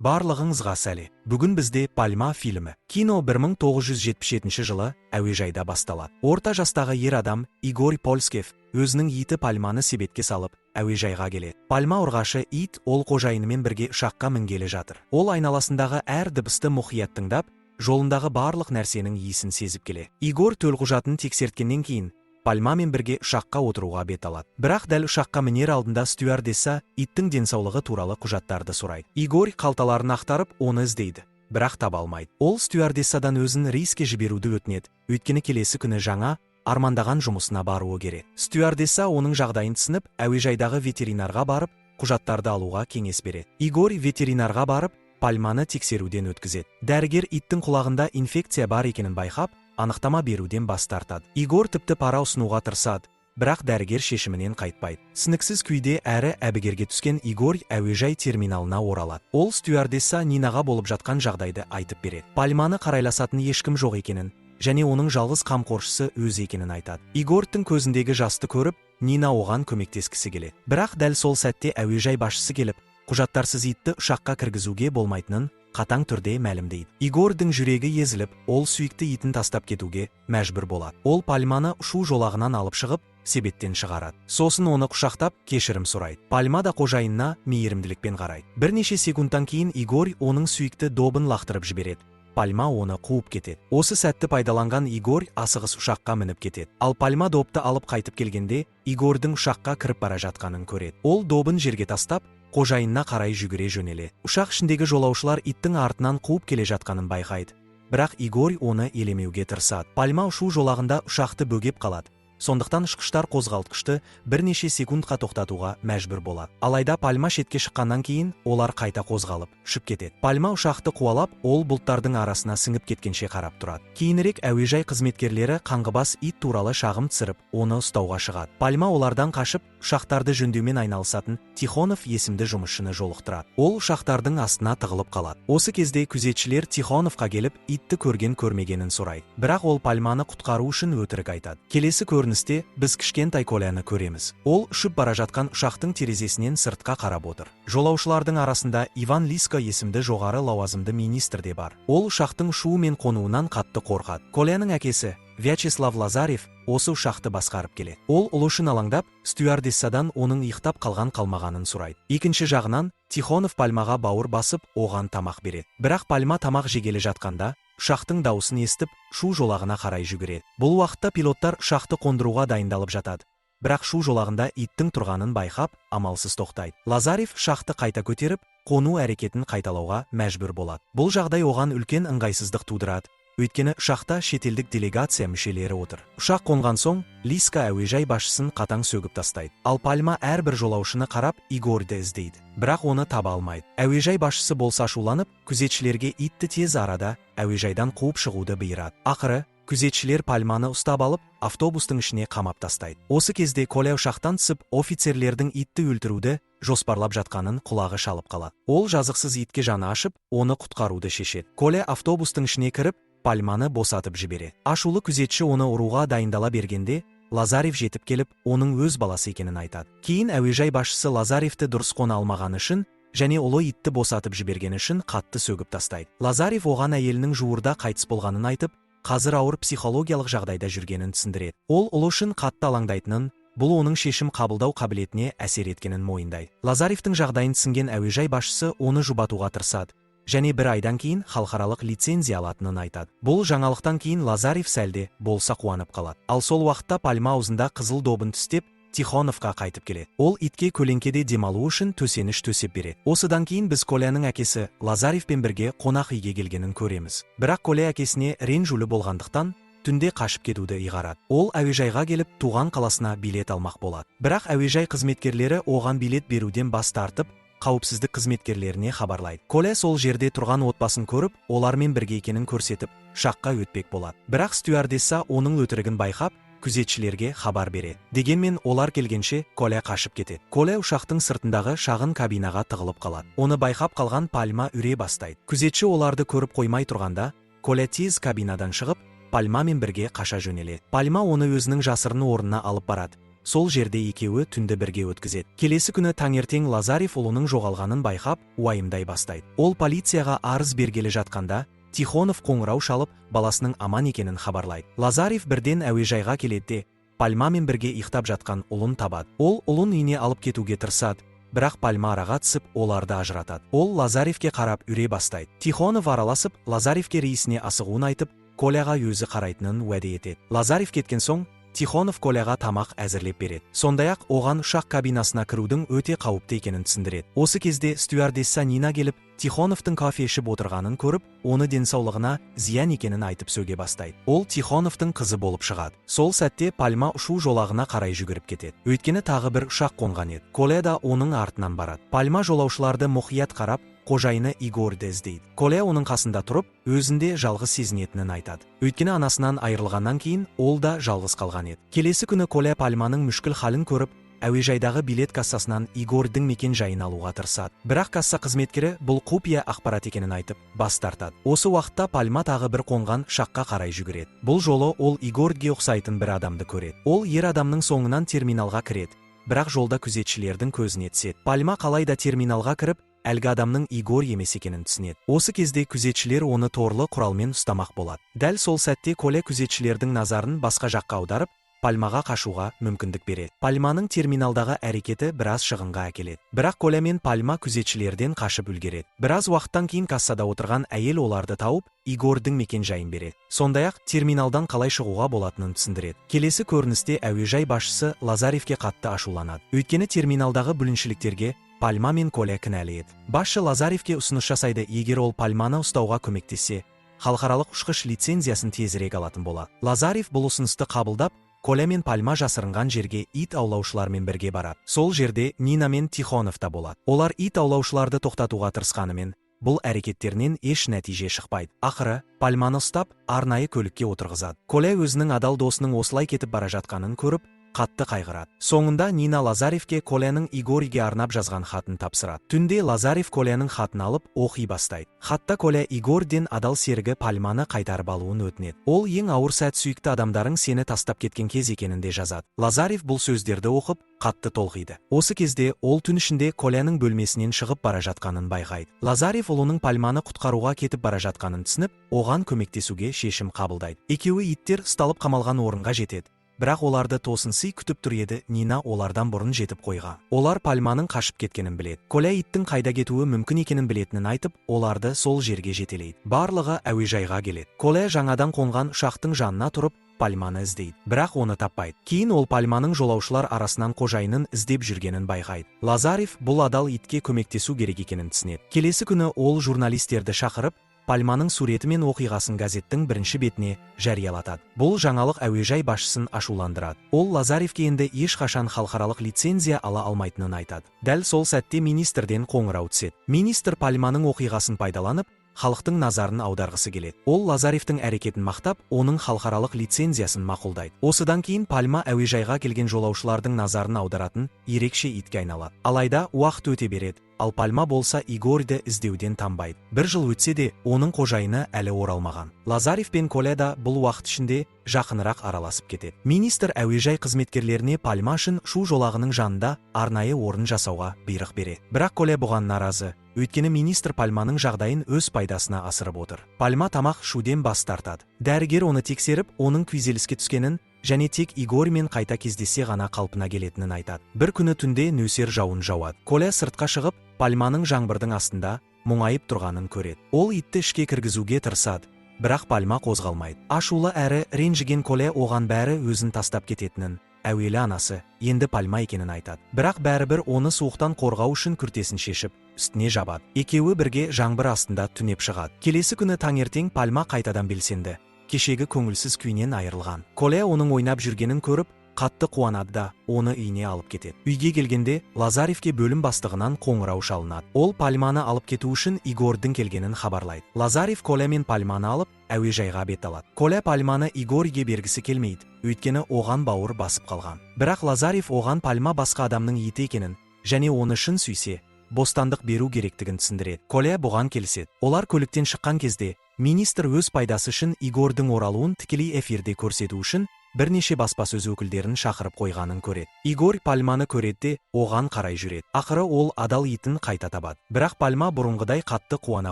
Барлығыңызға сәлем! Бүгін бізде «Пальма» фильмі. Кино 1977 жылы әуежайда басталады. Орта жастағы ер адам Игорь Польскев өзінің иті Пальманы себетке салып, әуежайға келеді. Пальма ұрғашы ит, ол қожайынымен бірге ұшаққа мінгелі жатыр. Ол айналасындағы әр дыбысты мұқият тыңдап, жолындағы барлық нәрсенің иісін сезіп келеді. Игорь төлқұжатын тексерткеннен кейін Пальмамен бірге ұшаққа отыруға бет алады. Бірақ дәл ұшаққа мінер алдында стюардесса иттің денсаулығы туралы құжаттарды сұрайды. Игорь қалталарын ақтарып, оны іздейді, бірақ таба алмайды. Ол стюардессадан өзін рейске жіберуді өтінеді, өйткені келесі күні жаңа армандаған жұмысына баруы керек. Стюардесса оның жағдайын түсініп, әуежайдағы ветеринарға барып, құжаттарды алуға кеңес береді. Игорь ветеринарға барып, Пальманы тексеруден өткізеді. Дәрігер иттің құлағында инфекция бар екенін байқап, анықтама беруден бас тартады. Игорь тіпті пара ұсынуға тырысады, бірақ дәрігер шешімінен қайтпайды. Түсініксіз күйде әрі әбігерге түскен Игорь әуежай терминалына оралады. Ол стюардесса Нинаға болып жатқан жағдайды айтып береді. Пальманы қарайласатын ешкім жоқ екенін және оның жалғыз қамқоршысы өзі екенін айтады. Игорьтің көзіндегі жасты көріп, Нина оған көмектескісі келеді. Бірақ дәл сол сәтте әуежай басшысы келіп, құжаттарсыз итті ұшаққа кіргізуге болмайтынын қатаң түрде мәлімдейді. Игорьдің жүрегі езіліп, ол сүйікті итін тастап кетуге мәжбүр болады. Ол Пальманы ұшу жолағынан алып шығып, себеттен шығарады. Сосын оны құшақтап, кешірім сұрайды. Пальма да қожайынына мейірімділікпен қарайды. Бірнеше секундтан кейін Игорь оның сүйікті добын лақтырып жібереді. Пальма оны қуып кетеді. Осы сәтті пайдаланған Игорь асығыс ұшаққа мініп кетеді. Ал Пальма допты алып қайтып келгенде, Игорьдің ұшаққа кіріп бара жатқанын көреді. Ол добын жерге тастап, қожайынына қарай жүгіре жөнеледі. Ұшақ ішіндегі жолаушылар иттің артынан қуып келе жатқанын байқайды. Бірақ Игорь оны елемеуге тырысады. Пальма ұшу жолағында ұшақты бөгеп қалады. Сондықтан ұшқыштар қозғалтқышты бірнеше секундқа тоқтатуға мәжбүр болады. Алайда Пальма шетке шыққаннан кейін олар қайта қозғалып, ұшып кетеді. Пальма ұшақты қуалап, ол бұлттардың арасына сіңіп кеткенше қарап тұрады. Кейінірек әуежай қызметкерлері қаңғыбас ит туралы шағым түсіріп, оны ұстауға шығады. Пальма олардан қашып, ұшақтарды жөндеумен айналысатын Тихонов есімді жұмысшыны жолықтырады. Ол ұшақтардың астына тығылып қалады. Осы кезде күзетшілер Тихоновқа келіп, итті көрген көрмегенін сұрайды. Бірақ ол Пальманы құтқару үшін өтірік айтады. Келесі көріністе біз кішкентай Коляны көреміз. Ол ұшып бара жатқан ұшақтың терезесінен сыртқа қарап отыр. Жолаушылардың арасында Иван Лиско есімді жоғары лауазымды министр де бар. Ол ұшақтың ұшуы мен қонуынан қатты қорқады. Коляның әкесі Вячеслав Лазарев осы ұшақты басқарып келеді. Ол ұлы үшін алаңдап, стюардессадан оның ұйықтап қалған қалмағанын сұрайды. Екінші жағынан, Тихонов Пальмаға бауыр басып, оған тамақ береді. Бірақ Пальма тамақ жегелі жатқанда, ұшақтың дауысын естіп, ұшу жолағына қарай жүгіреді. Бұл уақытта пилоттар ұшақты қондыруға дайындалып жатады. Бірақ ұшу жолағында иттің тұрғанын байқап, амалсыз тоқтайды. Лазарев ұшақты қайта көтеріп, қону әрекетін қайталауға мәжбүр болады. Бұл жағдай оған үлкен ыңғайсыздық тудырады. Өйткені ұшақта шетелдік делегация мүшелері отыр. Ұшақ қонған соң, Лиска әуежай басшысын қатаң сөгіп тастайды. Ал Пальма әрбір жолаушыны қарап, Игорьді іздейді. Бірақ оны таба алмайды. Әуежай басшысы болса ашуланып, күзетшілерге итті тез арада әуежайдан қуып шығуды бұйырады. Ақыры, күзетшілер Пальманы ұстап алып, автобустың ішіне қамап тастайды. Осы кезде Коля ұшақтан түсіп, офицерлердің итті өлтіруді жоспарлап жатқанын құлағы шалып қалады. Ол жазықсыз итке жаны ашып, оны құтқаруды шешеді. Коля автобустың ішіне кіріп, Пальманы босатып жібереді. Ашулы күзетші оны ұруға дайындала бергенде, Лазарев жетіп келіп, оның өз баласы екенін айтады. Кейін әуежай басшысы Лазаревті дұрыс қона алмағаны үшін және ұлы итті босатып жібергені үшін қатты сөгіп тастайды. Лазарев оған әйелінің жуырда қайтыс болғанын айтып, қазір ауыр психологиялық жағдайда жүргенін түсіндіреді. Ол ұлы үшін қатты алаңдайтынын, бұл оның шешім қабылдау қабілетіне әсер еткенін мойындайды. Лазаревтің жағдайын түсінген әуежай басшысы оны жұбатуға тырысады және бір айдан кейін халықаралық лицензия алатынын айтады. Бұл жаңалықтан кейін Лазарев сәлде болса қуанып қалады. Ал сол уақытта Пальма аузында қызыл добын тістеп, Тихоновқа қайтып келеді. Ол итке көлеңкеде демалу үшін төсеніш төсеп береді. Осыдан кейін біз Коляның әкесі Лазаревпен бірге қонақ үйге келгенін көреміз. Бірақ Коля әкесіне ренжулі болғандықтан, түнде қашып кетуді ұйғарады. Ол әуежайға келіп, туған қаласына билет алмақ болады. Бірақ әуежай қызметкерлері оған билет беруден бас тартып, қауіпсіздік қызметкерлеріне хабарлайды. Коля сол жерде тұрған отбасын көріп, олармен бірге екенін көрсетіп, ұшаққа өтпек болады. Бірақ стюардесса оның өтірігін байқап, күзетшілерге хабар береді. Дегенмен олар келгенше Коля қашып кетеді. Коля ұшақтың сыртындағы шағын кабинаға тығылып қалады. Оны байқап қалған Пальма үре бастайды. Күзетші оларды көріп қоймай тұрғанда, Коля тез кабинадан шығып, Пальмамен бірге қаша жөнеледі. Пальма оны өзінің жасырын орнына алып барады. Сол жерде екеуі түнді бірге өткізеді. Келесі күні таңертең Лазарев ұлының жоғалғанын байқап, уайымдай бастайды. Ол полицияға арыз бергелі жатқанда, Тихонов қоңырау шалып, баласының аман екенін хабарлайды. Лазарев бірден әуежайға келеді де, Пальмамен бірге ұйықтап жатқан ұлын табады. Ол ұлын үйіне алып кетуге тырысады, бірақ Пальма араға түсіп, оларды ажыратады. Ол Лазаревке қарап үре бастайды. Тихонов араласып, Лазаревке рейсіне асығуын айтып, Коляға өзі қарайтынын уәде етеді. Лазарев кеткен соң, Тихонов Коляға тамақ әзірлеп береді. Сондай-ақ оған ұшақ кабинасына кірудің өте қауіпті екенін түсіндіреді. Осы кезде стюардесса Нина келіп, Тихоновтың кофе ішіп отырғанын көріп, оны денсаулығына зиян екенін айтып сөге бастайды. Ол Тихоновтың қызы болып шығады. Сол сәтте Пальма ұшу жолағына қарай жүгіріп кетеді. Өйткені тағы бір ұшақ қонған еді. Коля да оның артынан барады. Пальма жолаушыларды мұқият қарап, қожайыны Игорьді іздейді. Коля оның қасында тұрып, өзінде жалғыз сезінетінін айтады. Өйткені анасынан айырылғаннан кейін ол да жалғыз қалған еді. Келесі күні Коля Пальманың мүшкіл халін көріп, әуежайдағы билет кассасынан Игорьдің мекен жайын алуға тырысады. Бірақ касса қызметкері бұл құпия ақпарат екенін айтып, бас тартады. Осы уақытта Пальма тағы бір қонған ұшаққа қарай жүгіреді. Бұл жолы ол Игорьге ұқсайтын бір адамды көреді. Ол ер адамның соңынан терминалға кіреді, бірақ жолда күзетшілердің көзіне түседі. Пальма қалай да терминалға кіріп, әлгі адамның Игорь емес екенін түсінеді. Осы кезде күзетшілер оны торлы құралмен ұстамақ болады. Дәл сол сәтте Коля күзетшілердің назарын басқа жаққа аударып, Пальмаға қашуға мүмкіндік береді. Пальманың терминалдағы әрекеті біраз шығынға әкеледі. Бірақ Коля мен Пальма күзетшілерден қашып үлгереді. Біраз уақыттан кейін кассада отырған әйел оларды тауып, Игорьдің мекен жайын береді. Сондай-ақ терминалдан қалай шығуға болатынын түсіндіреді. Келесі көріністе әуежай басшысы Лазаревке қатты ашуланады. Өйткені терминалдағы бүліншіліктерге Пальма мен Коля кінәлі еді. Басшы Лазаревке ұсыныс жасайды: егер ол Пальманы ұстауға көмектессе, халықаралық ұшқыш лицензиясын тезірек алатын болады. Лазарев бұл ұсынысты қабылдап, Коля мен Пальма жасырынған жерге ит аулаушылармен бірге барады. Сол жерде Нина мен Тихонов та болады. Олар ит аулаушыларды тоқтатуға тырысқанымен, бұл әрекеттерінен еш нәтиже шықпайды. Ақыры Пальманы ұстап, арнайы көлікке отырғызады. Коля өзінің адал досының осылай кетіп бара жатқанын көріп, қатты қайғырады. Соңында Нина Лазаревке Коляның Игорьге арнап жазған хатын тапсырады. Түнде Лазарев Коляның хатын алып, оқи бастайды. Хатта Коля Игорьден адал серігі Пальманы қайтарып алуын өтінеді. Ол ең ауыр сәт сүйікті адамдарың сені тастап кеткен кез екенін де жазады. Лазарев бұл сөздерді оқып, қатты толғиды. Осы кезде ол түн ішінде Коляның бөлмесінен шығып бара жатқанын байқайды. Лазарев ұлының Пальманы құтқаруға кетіп бара жатқанын түсініп, оған көмектесуге шешім қабылдайды. Екеуі иттер ұсталып қамалған орынға жетеді. Бірақ оларды тосын сый күтіп тұр еді: Нина олардан бұрын жетіп қойған. Олар Пальманың қашып кеткенін біледі. Коля иттің қайда кетуі мүмкін екенін білетінін айтып, оларды сол жерге жетелейді. Барлығы әуежайға келеді. Коля жаңадан қонған ұшақтың жанына тұрып, Пальманы іздейді, бірақ оны таппайды. Кейін ол Пальманың жолаушылар арасынан қожайынын іздеп жүргенін байқайды. Лазарев бұл адал итке көмектесу керек екенін түсінеді. Келесі күні ол журналистерді шақырып, Пальманың суреті мен оқиғасын газеттің бірінші бетіне жариялатады. Бұл жаңалық әуежай басшысын ашуландырады. Ол Лазаревке енді ешқашан халықаралық лицензия ала алмайтынын айтады. Дәл сол сәтте министрден қоңырау түседі. Министр Пальманың оқиғасын пайдаланып, халықтың назарын аударғысы келеді. Ол Лазаревтің әрекетін мақтап, оның халықаралық лицензиясын мақұлдайды. Осыдан кейін Пальма әуежайға келген жолаушылардың назарын аударатын ерекше итке айналады. Алайда уақыт өте береді, ал Пальма болса Игорьді іздеуден танбайды. Бір жыл өтсе де, оның қожайыны әлі оралмаған. Лазарев пен Коля да бұл уақыт ішінде жақынырақ араласып кетеді. Министр әуежай қызметкерлеріне Пальма үшін ұшу жолағының жанында арнайы орын жасауға бұйрық береді. Бірақ Коля бұған наразы, өйткені министр Пальманың жағдайын өз пайдасына асырып отыр. Пальма тамақ ішуден бас тартады. Дәрігер оны тексеріп, оның күйзеліске түскенін және тек Игорьмен қайта кездессе ғана қалпына келетінін айтады. Бір күні түнде нөсер жауын жауады. Коля сыртқа шығып, Пальманың жаңбырдың астында мұңайып тұрғанын көреді. Ол итті ішке кіргізуге тырысады, бірақ Пальма қозғалмайды. Ашулы әрі ренжіген Коля оған бәрі өзін тастап кететінін, әуелі анасы, енді Пальма екенін айтады. Бірақ бәрібір оны суықтан қорғау үшін күртесін шешіп, үстіне жабады. Екеуі бірге жаңбыр астында түнеп шығады. Келесі күні таңертең Пальма қайтадан белсенді. Кешегі көңілсіз күйінен айырылған. Коля оның ойнап жүргенін көріп, қатты қуанады да, оны үйіне алып кетеді. Үйге келгенде Лазаревке бөлім бастығынан қоңырау шалынады. Ол Пальманы алып кету үшін Игорьдің келгенін хабарлайды. Лазарев Коля мен Пальманы алып, әуежайға бет алады. Коля Пальманы Игорьге бергісі келмейді, өйткені оған бауыр басып қалған. Бірақ Лазарев оған Пальма басқа адамның иті екенін және оны шын сүйсе, бостандық беру керектігін түсіндіреді. Коля бұған келіседі. Олар көліктен шыққан кезде министр өз пайдасы үшін Игорьдің оралуын тікелей эфирде көрсету үшін Бірнеше баспасөз өкілдерін шақырып қойғанын көреді. Игорь Пальманы көреді де, оған қарай жүреді. Ақыры ол адал итін қайта табады. Бірақ Пальма бұрынғыдай қатты қуана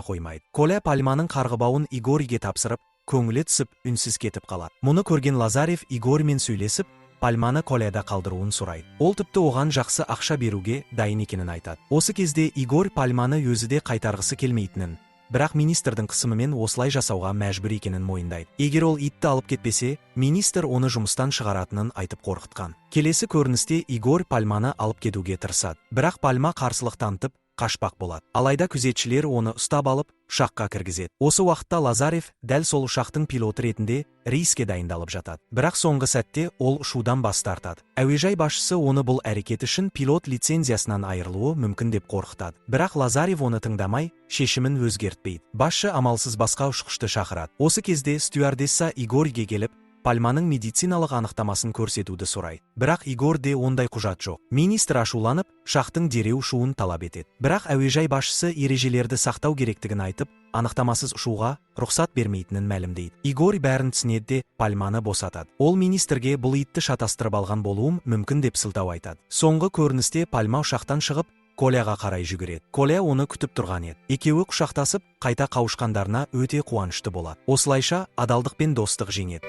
қоймайды. Коля Пальманың қарғыбауын Игорьге тапсырып, көңілі түсіп, үнсіз кетіп қалады. Мұны көрген Лазарев Игорьмен сөйлесіп, Пальманы Коляда қалдыруын сұрайды. Ол тіпті оған жақсы ақша беруге дайын екенін айтады. Осы кезде Игорь Пальманы өзі де қайтарғысы келмейтінін, бірақ министрдің қысымымен осылай жасауға мәжбүр екенін мойындайды. Егер ол итті алып кетпесе, министр оны жұмыстан шығаратынын айтып қорқытқан. Келесі көріністе Игорь Пальманы алып кетуге тырысады. Бірақ Пальма қарсылық танытып, қашпақ болады. Алайда күзетшілер оны ұстап алып, ұшаққа кіргізеді. Осы уақытта Лазарев дәл сол ұшақтың пилоты ретінде рейске дайындалып жатады. Бірақ соңғы сәтте ол ұшудан бас тартады. Әуежай басшысы оны бұл әрекет үшін пилот лицензиясынан айырылуы мүмкін деп қорқытады. Бірақ Лазарев оны тыңдамай, шешімін өзгертпейді. Басшы амалсыз басқа ұшқышты шақырады. Осы кезде стюардесса Игорьге келіп, Пальманың медициналық анықтамасын көрсетуді сұрайды. Бірақ Игорьде ондай құжат жоқ. Министр ашуланып, ұшақтың дереу ұшуын талап етеді. Бірақ әуежай басшысы ережелерді сақтау керектігін айтып, анықтамасыз ұшуға рұқсат бермейтінін мәлімдейді. Игорь бәрін түсінеді де, Пальманы босатады. Ол министрге бұл итті шатастырып алған болуым мүмкін деп сылтау айтады. Соңғы көріністе Пальма ұшақтан шығып, Коляға қарай жүгіреді. Коля оны күтіп тұрған еді. Екеуі құшақтасып, қайта қауышқандарына өте қуанышты болады. Осылайша адалдық пен достық жеңеді.